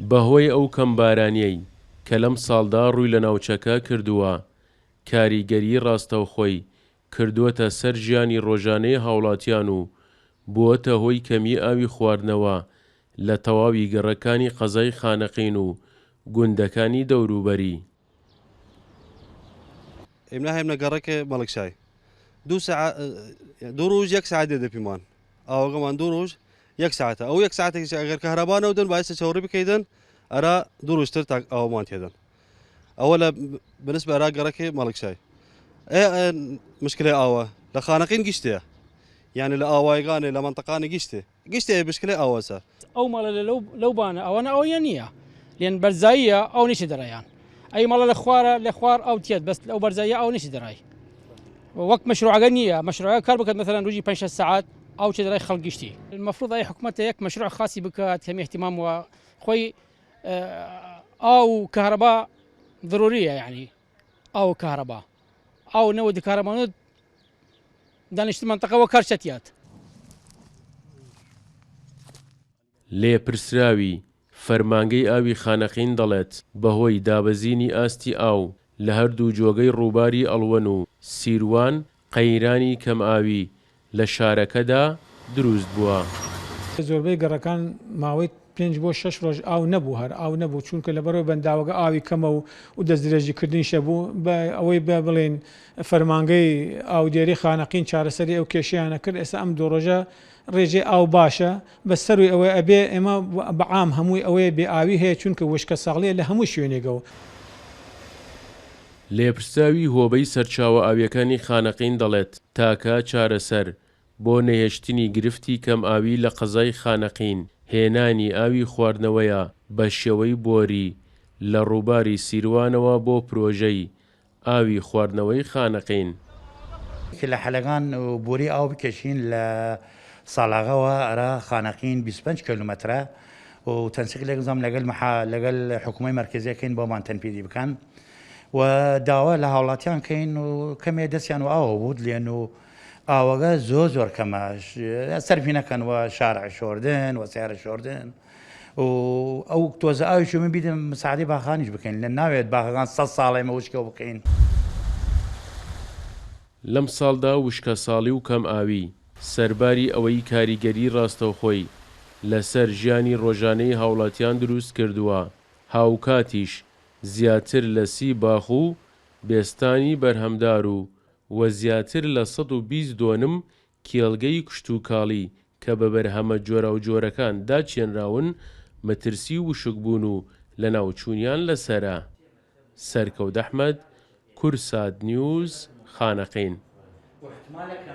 بەهۆی ئەو کەمبارانییەی کە لەمساڵدا ڕووی لە ناوچەکە کردووە، کاریگەریی ڕاستەوخۆی کردووەتە سەر ژیانی ڕۆژانەی هاوڵاتیان و بووەتە هۆی کەمیی ئاوی خواردنەوە لە تەواوی گەڕەکانی قەزای خانەقین و گوندەکانی دەوروبەری. ئێمە هەیمنە گەڕەکێ مەڵکشای دوو ساعە دوو ڕوژ یەک ساعت دێدە پیمان ئاوەگەمان دوو ڕوژ یەک ساعتە ئەو یەک ساعتێکیش ئەگەر کەهرەبا نەودن بایسە چاوەڕی بکەیدن ئەرا دوو ڕوژتر تا ئاومان تێدەن ئەوە لە بنسبە ئەرا گەڕەکێ مەڵکشای ئێ مشکلەی ئاوە لە خانەقین گشتێ یعنی لە ئاوایگانێ لە مەنتەقانی گشتێ گشتێ مشکلەی ئاوەسە. ئەو ماڵە لە لەو بانە ئەوانە ئەویان نییە لێن بەرزاییە ئەو نیشی دەرایان ئەی ماڵە لە خوارە لە خوار ئەو تێت بەس ئەو بەرزاییە ئەو نیشی دەرای وەک مەشروعەکە نییە مەشروعەکە کار بکات مەسەلەن ڕۆژی 5 ساعت ئەو چێ دەرای خەڵک گشتی المفروض ئەی حکومەتە یەک مەشروع خاصی بکات هەم اهتمام و خۆی ئاو و کەهرەبا ضروریە یعنی ئاو و کەهرەبا ئاو نەوە کارەبا دانیشتن مەنتەقە وە کار چەتیات. لێپرسراوی فەرمانگەی ئاوی خانەقین دەڵێت، بەهۆی دابەزینی ئاستی ئاو لە هەردوو جۆگەی ڕووباری ئەڵوەن و سیروان قەیرانی کەمئاوی لە شارەکەدا دروست بووە. زۆربەی گەڕەکان ماوەی پێنج بۆ شەش ڕۆژ ئاو نەبوو هەر ئاو نەبوو چونکە لەبەرئەوەی بەنداوەکە ئاوی کەمە و و دەستدرێژی کردنیش هەبوو بە ئەوەی بە بڵێین فەرمانگەی ئاودێری خانەقین چارەسەری ئەو کێشەیانە کرد ئێستا ئەم دوو ڕۆژە ڕێژەی ئاو باشە بەس سەروی ئەوەی ئەبێ ئێمە بە عام هەمووی ئەوەیە بێ ئاوی هەیە چونکە وشکە ساڵیە لە هەموو شوێنێکەوە. لێپرسراوی هۆبەی سەرچاوە ئاوییەکانی خانەقین دەڵێت، تاکە چارەسەر بۆ نەهێشتنی گرفتی کەمئاوی لە قەزای خانەقین، هێنانی ئاوی خواردنەوەیە بە شێوەی بۆری لە ڕووباری سیروانەوە بۆ پرۆژەی ئاوی خواردنەوەی خانەقین. لە حەلەگان بۆری ئاو بکێشین لە ساڵاغەوە ئەرا خانەقین 25 کێلومەترە و تەنسیق لەگەڵ لەگەل محا لەگەل حکومەی مەرکەزیە کەین بۆمان تەنفیزی بکەن و داوا لە هاوڵاتیان کەین و کەمێ دەستیان و ئاوە بوود لێن و ئاوەگە زۆر زۆر کەمە سەرفی نەکەن و شارع شۆردن و سیارە شۆردن و ئەو تۆزە ئاویش من بیدم مساعدەی باخانیش بکەین لە ناوێت باخەکان سە ساڵێ مە وشکەوە بکەین. لەمساڵدا وشکەساڵی و کەمئاوی، سەرباری ئەوەی کاریگەری ڕاستەوخۆی لەسەر ژیانی ڕۆژانەی هاوڵاتیان دروست کردووە، هاوکاتیش زیاتر لە سی باخ و بێستانی بەرهەمدار و و زیاتر لە 120 دۆنم کێڵگەی کشتوکاڵی کە بە بەرهەمە جۆراوجۆرەکان داچێنراون، مەترسی وشکبوون و لەناوچوونیان لەسەرە. سەرکەوت ئەحمەد، کوردسات نیوز، خانەقین.